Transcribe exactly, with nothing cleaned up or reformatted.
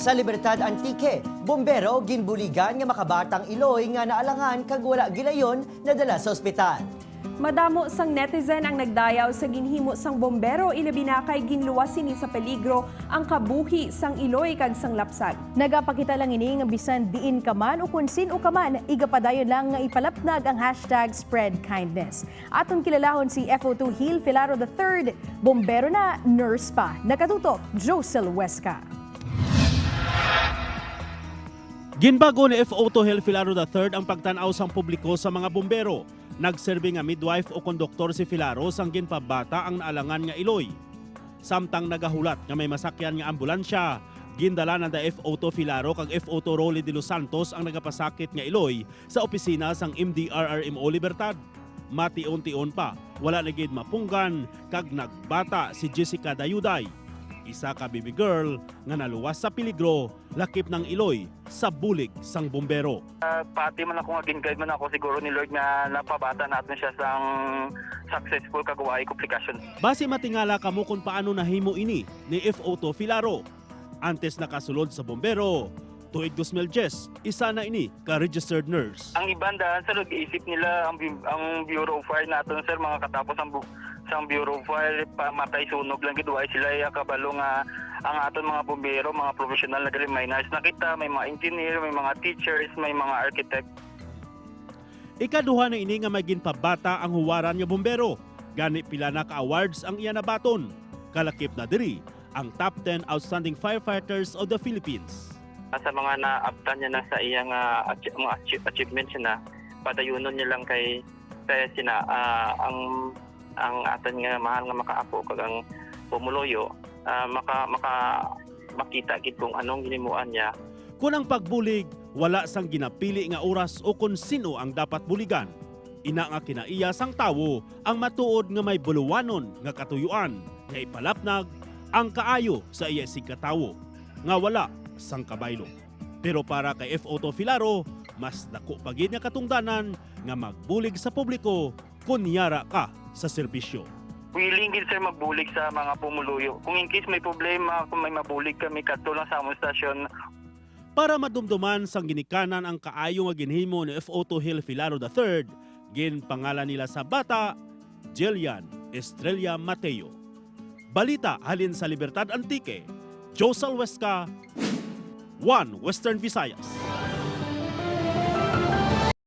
Sa Libertad, Antique, bombero ginbuligan nga makabatang iloy nga naalangan kag wala gilayon nadala sa ospital. Madamo sang netizen ang nagdayaw sa ginhimo sang bombero, ilabi na kay ginluwas sini sa peligro ang kabuhi sang iloy kag sang lapsag. Nagapakita lang ini nga bisan diin ka man o kon sin-o ka man, igapadayon lang nga ipalapnag ang hashtag spread kindness. Aton kilalahon si F O two Hill Filaro the third, bombero na, nurse pa. Nakatutok, Josel Huesca. Ginbago ni F O two Hill Filaro the third ang pagtan-aw sang publiko sa mga bombero. Nagserbi nga midwife o konduktor si Filaro sang ginpabata ang naalangan nga iloy. Samtang nagahulat nga may masakyan nga ambulansya, gindala na da F O two Filaro kag F O two Rolly de los Santos ang nagapasakit nga iloy sa opisina sang M D R R M O Libertad. Mation-tion pa, wala na gid mapunggan kag nagbata si Jessica Dayuday, isa ka baby girl nga naluwas sa peligro lakip ng iloy sa bulig sang bombero. Pati man ako nga gin-guide man ako siguro ni Lord nga napabata naton siya sang successful kag way complication. Basi matingala kamo kung paano nahimo ini ni F O two Filaro. Antes nakasulod sa bombero, tuig dos mil diyes, isa na ini ka registered nurse. Ang iban daan, sir, isip nila ang, bu- ang Bureau of Fire naton, sir, mga katapos ang bu- sang Bureau of Fire, pamatay sunog lang gid, way sila iya kabalo nga ang aton mga bombero, mga professional na gali, may nurse na kita, may mga engineer, may mga teachers, may mga architect. Ikaduha na ini nga may ginpabata ang Huwaran nga bombero. Gani pila na ka awards ang iya nabaton. Kalakip na diri ang Top ten Outstanding Firefighters of the Philippines. Sa mga naabtan niya na sa iyang ah, achi- mga achi- achievements na padayunon niya lang kay kay sina ah, ang ang aton nga mahal nga makaapo kag ang pumuluyo ah, maka maka makita gid kung anong ginimuan niya. Kun ang pagbulig wala sang ginapili nga oras o kon sin-o ang dapat buligan, ina nga kinaiya sang tawo ang matuod nga may buluwanon nga katuyuan nga ipalapnag ang kaayo sa iya isigkatawo nga wala sang kabaylo. Pero para kay F O two Filaro, mas dako pa gid nga katungdanan nga magbulig sa publiko kon yara ka sa serbisyo. Willing gid, sir, magbulig sa mga pumuluyo. Kung in case may problema, kung may mabulig kami, kadto lang sa among stasyon. Para madumduman sang ginikanan ang kaayo nga ginhimo ni F O two Hill Filaro the third, ginpangalan nila sa bata Jillian Estrella Mateo. Balita halin sa Libertad, Antique, Josel Huesca, One Western Visayas.